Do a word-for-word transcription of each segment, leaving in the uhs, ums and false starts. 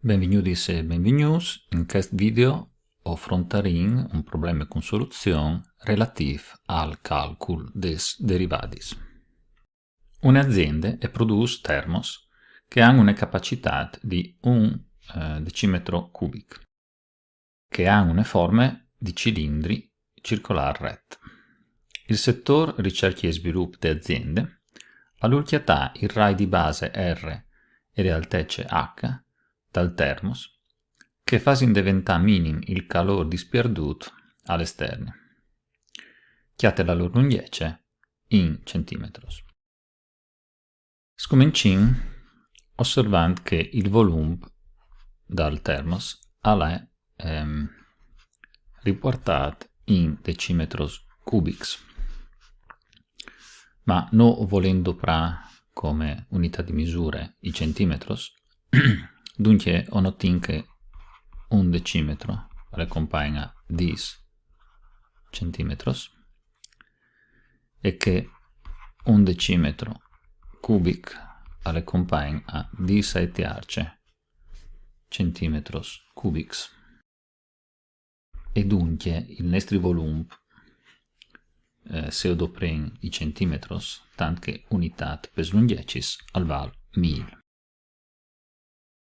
Benvignudis e benvignûts. In chest video o frontarìn un probleme cun soluzion relativ al calcul des derivadis. Une aziende e produs termos che a àn une capacitât di un, eh, decimetro cubic, che a àn une forme di cilindri circolâr ret. Il setôr ricercje e svilup de aziende al vûl cjatâ il rai di base R e de altece H dal termos, che fasin deventâ minim il calôr dispierdût al esterni. Cjate la lôr lungjece in centimetros. Scomencìn osservant che il volum dal termos al è, ehm, ripuartât in decimetros cubics. Ma no volint doprâ come unitât di misure i centimetros, duncje o notìn che un decimetro al compagn a dîs centimetros e che un decimetro cubic al compagn a dîs e tierce centimetros cubics. E duncje il nestri volum, eh, se o doprìn i centimetros, tant che unitât pes lungjecis, al vâl mil.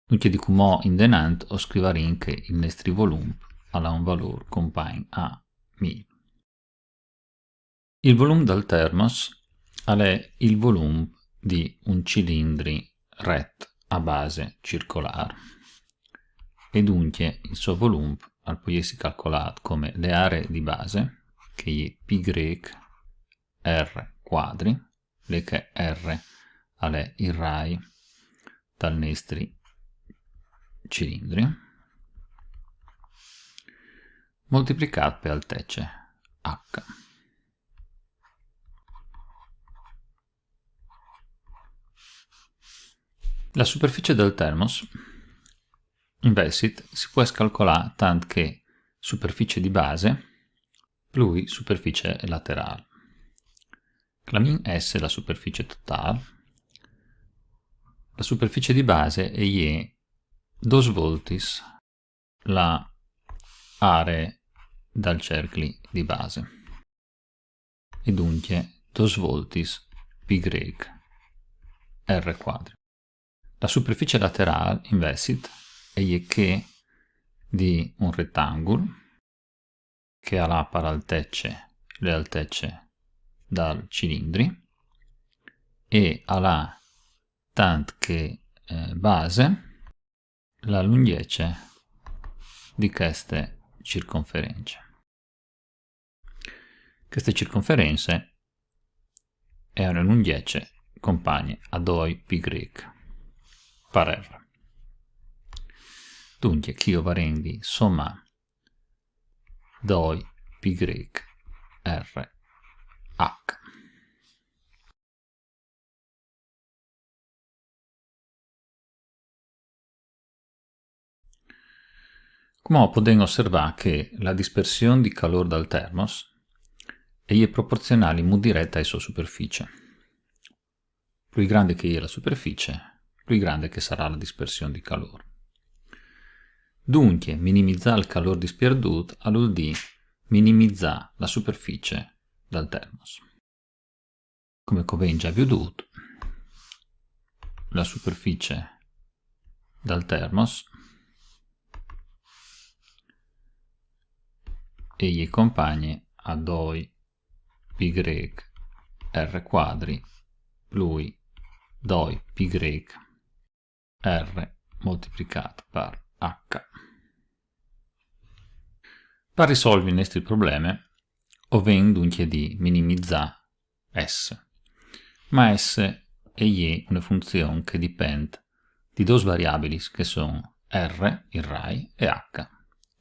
Duncje di cumò indenant o scrivarìn che il nestri volum al à un valôr compagn a mil. Il volum dal termos al è il volum di un cilindri ret a base circolâr. E duncje il so volum al pues jessi calcolât come le aree di base, che e je pi grêc R cuadri, le che R al è il rai dal nestri cilindri, moltiplicât pe altece H. La superficie dal termos, invezit, si pues calcolâ tant che superficie di base plui superficie laterâl. Clamìn S la superficie totâl. La superficie di base e je dôs voltis la aree dal cercli di base. E duncje dôs voltis pi grêc R cuadri. La superficie laterâl, invezit, e je chê di un retangul che al à par altece le altece dal cilindri e al à tant che, eh, base la lungjece di cheste circonference. Cheste circonference e je une lungjece compagne a doi pi grêc par R. Duncje, chi o varìn di somâ doi pi grêc R H. Cumò o podìn osservâ che la dispersion di calôr dal termos e je proporzionâl in mût diret ae sô superficie. Plui grande che e je la superficie, plui grande che e sarà la dispersion di calôr. Duncje, minimizâ il calôr dispierdût al vûl dî minimizâ la superficie dal termos. Come che o vin za viodût, la superficie dal termos e je compagne a doi pi grêc R cuadri plui doi pi grêc R moltiplicât par H. Par risolvi il nestri probleme, o vin duncje di minimizâ S. Ma S e je une funzion che e dipent di dôs variabilis che a son R, il rai, e H,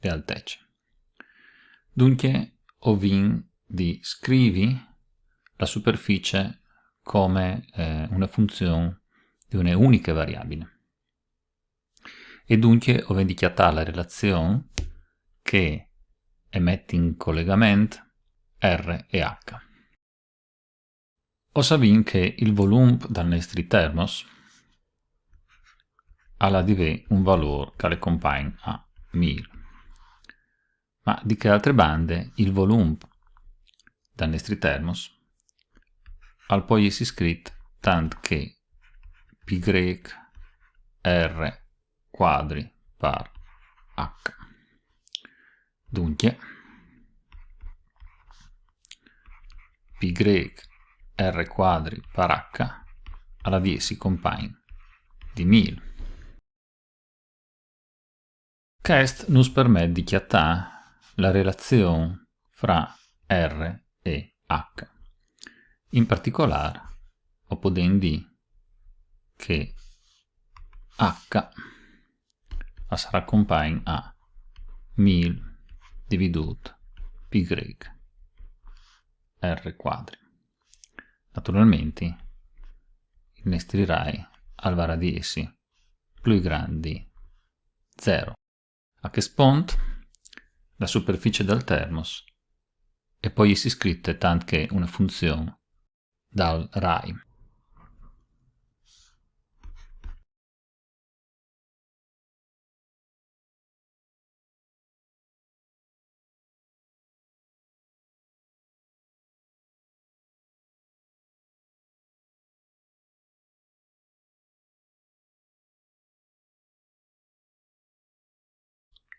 le altece. Duncje o vin di scrivi la superficie come, eh, une funzion di une uniche variabile. E duncje o vin di cjatâ la relazion che e met in colegament R e H. O savìn che il volum dal nestri termos al à di vê un valôr che al compagn a mil. Ma di chê altre bande, il volum dal nestri termos al pò jessi scrit tant che pi grêc R cuadri par H. Duncje, pi grêc R cuadri par H al à di jessi compagn di mil. Chest nus permet di cjatâ la relazion fra R e H. In particolâr, o podìn dî che H al sarà compagn a mil dividût pi grêc R cuadri. Naturalmentri, il nestri rai al varà di jessi plui grant di zero. A chest pont, la superficie dal termos e pò jessi scrite tant che une funzion dal rai.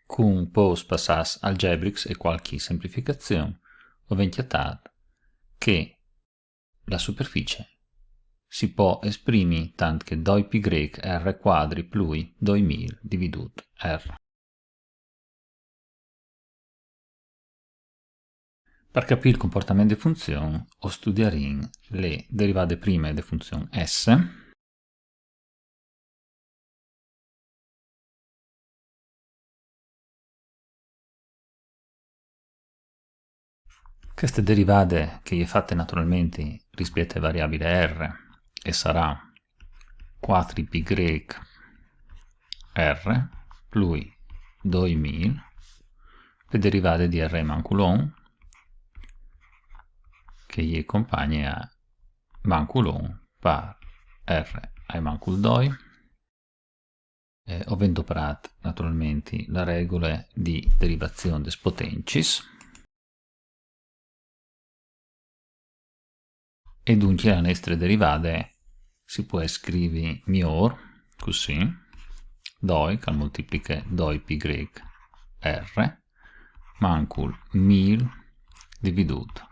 Cun pôcs passâts algebrics e cualchi semplificazion, o vin cjatât che la superficie si pò esprimi tant che doi pi grêc R cuadri plui doi mil dividût R. Par capî il compuartament de funzion, o studiarìn le derivade prime de funzion S, Cheste derivade, che e je fate naturalmentri rispiet ae variabile R, e sarà cuatri pi grêc R plui doi mil, pe derivade di R mancul un, che e je compagne a mancul un par R ae mancul doi, eh, o vin doprât naturalmentri la regule di derivazion des potencis. E duncje la nestre derivade si pues scrivi miôr, cussì, doi, che al multipliche doi pi grêc R, mancul mil dividût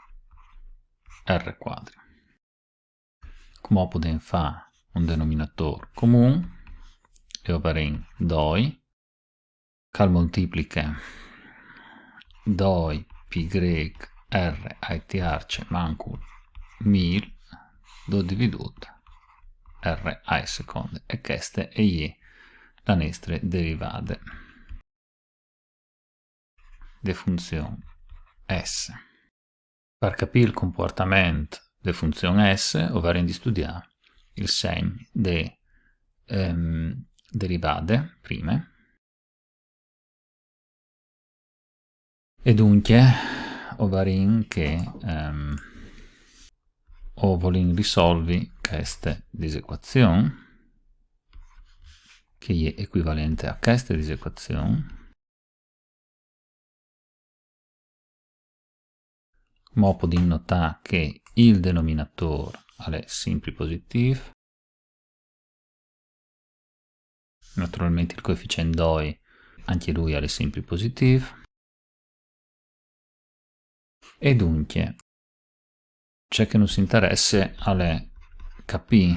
R cuadri. Cumò o podìn fâ un denominadôr comun e o varìn doi, che al multipliche doi pi grêc R ae tierce mancul mil, dut dividût R ae seconde. E cheste e je la nestre derivade de funzion S. Par capî il compuartament de funzion S, o varìn di studiâ il segn de, ehm, derivade prime. E duncje, o varìn che, ehm, o volìn risolvi cheste disecuazion, che e je ecuivalente a cheste disecuazion. Mo o podìn notâ che il denominadôr al è simpri positîf. Naturalmentri il coeficient doi, ancje lui al è simpri positîf. E duncje, ce che nus interesse al è capî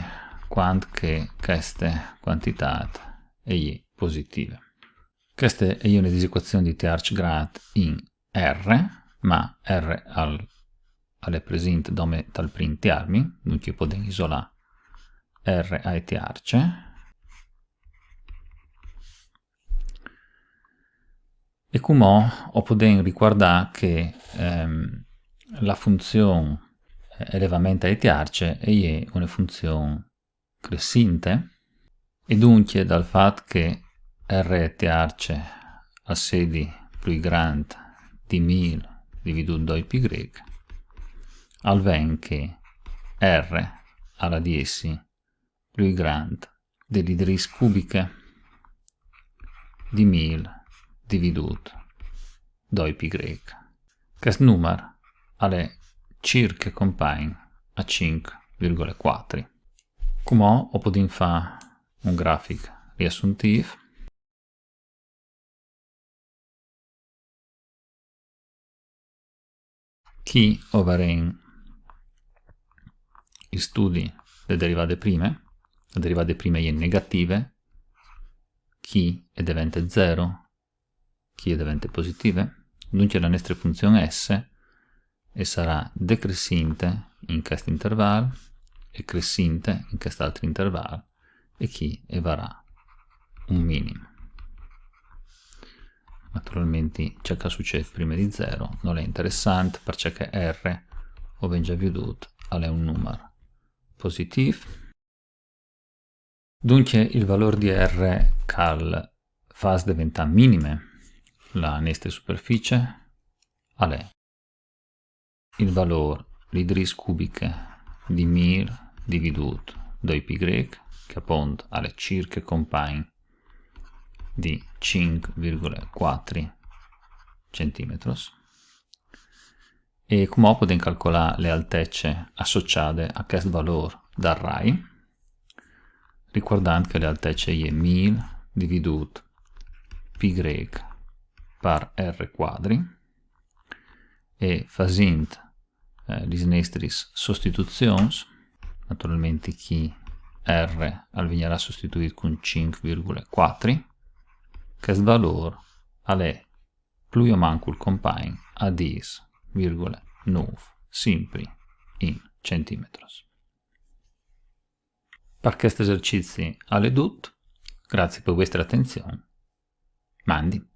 cuant che cheste cuantitât e je positive. Cheste e je une disecuazion di tierç grât in R, ma R al, al è presint dome tal prin tiermin, duncje o podìn isolâ R ae tierce. E cumò o podìn ricuardâ che, ehm, la funzion elevament ae tierce e je une funzion cressinte, e duncje dal fat che R ae tierce al sedi plui grant di mil dividût doi pi grêc, al ven che R al à di jessi plui grant de li dris cubiche. di mil dividût doi pi grec. Chest numar al è cirche compagn a cinc virgule cuatri. Cumò o podìn fâ un grafic riassuntîf. Chi o varìn il studi de derivade prime, la derivade prime e je negative, chi e devente zero, chi e devente positive. Duncje la nestre funzion s e sarà decressinte in chest interval e cressinte in chest altri interval, e chi e varà un minim. Naturalmentri ce che al sucêt prime di zero nol è interessant, parcè che R, o vin za viodût, al è un numar positîf. Duncje il valôr di R che al fâs deventâ minime la nestre superficie al è il valôr, li dris cubiche di mil dividût doi pi grec, che apont al è cirche compagn di cinc virgule cuatri centimetris. E cumò o podìn calcolâ le altece associade a chest valôr dal rai, ricuardant che le altece e je mil dividût pi grec par R cuadri, e fasint, eh, lis nestris sostituzions, naturalmentri chi R al vignarà sostituît cun cinc virgule cuatri, chest valôr al è plui o mancul compagn a dîs virgule nûf, simpri in centimetris. Par chest esercizi al è dut. Grazie par vuestre atenzion. Mandi.